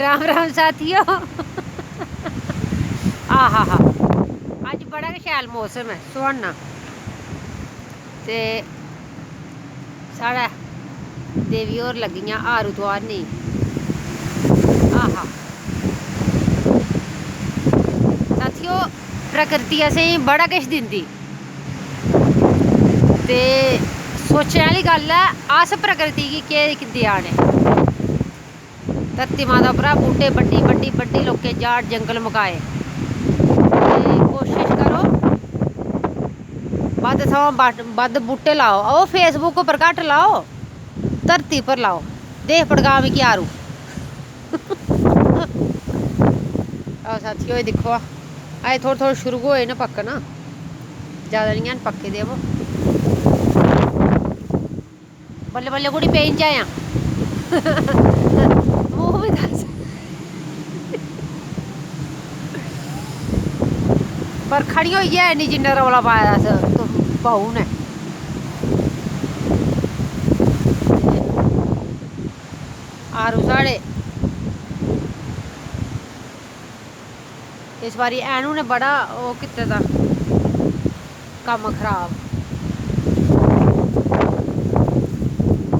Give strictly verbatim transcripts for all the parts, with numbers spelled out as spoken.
राम राम साथियो। आहा हा, अज्ज बड़ा गै शैल मौसम ऐ, सुहाना। ते साढ़ै देवी होर लग्गियां आरू तुआरने गी। आहा, साथियो, प्रकृति असेंगी बड़ा किश दिंदी। ते सोचने आह्ली गल्ल ऐ, अस प्रकृति गी केह् देआ ने। धरती माता उप्परा बूह्टे बड्डी, बड्डी, बड्डी, लोकें जाड़ जंगल मकाए। ते कोशश करो, बद्ध थमां बद्ध, बद्ध बूह्टे लाओ। ओह् Facebook उप्पर घट्ट लाओ, धरती पर लाओ। देख पड़का मिगी आरू। आओ साथियो, एह् दिक्खो, अजें थोह्ड़े थोह्ड़े शुरू होए न पक्कना, जैदा निं हैन पक्के दे, बो बल्लें बल्लें कुड़ी पेई निं जायां। मूंह बी दस्स। बरखा निं होई ऐ इन्नी, जिन्ना रौला पाए दा इस, तो, बहू ने। आरू साढ़े इस बारी ऐनू ने बड़ा ओह् कीते दा, कम्म खराब।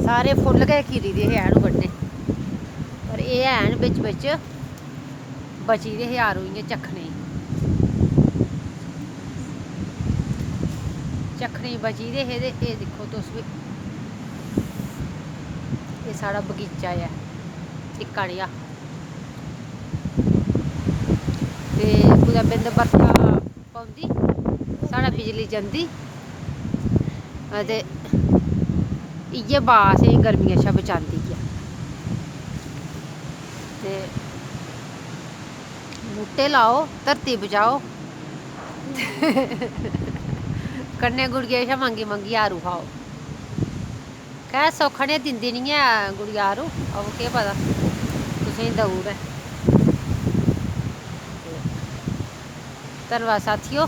सारे फुल्ल गै किरी दे हे ऐनू कन्नै, पर एह् हैन बिच बिच बची दे हे आरू इ'यां चक्खने गी, चक्खने गी बची दे हे। ते एह् दिक्खो तुस बी, एह् साढ़ा बगीचा ऐ निक्का नेहा। ते कुतै बिंद बरखा पौंदी, साढ़ै बिजली जंदी। ते इ'यै ब्हा असेंगी गर्मियें शा बचांदी ऐ। ते बूह्टे लाओ, धरती बचाओ, कन्नै गुड़ियै शा मंगी मंगी आरू खाओ। खैर, सौखा नेहा दिंदी निं ऐ गुड़िया आरू, अबो केह् पता तुसेंगी देई ओड़ै। धन्नबाद साथियो,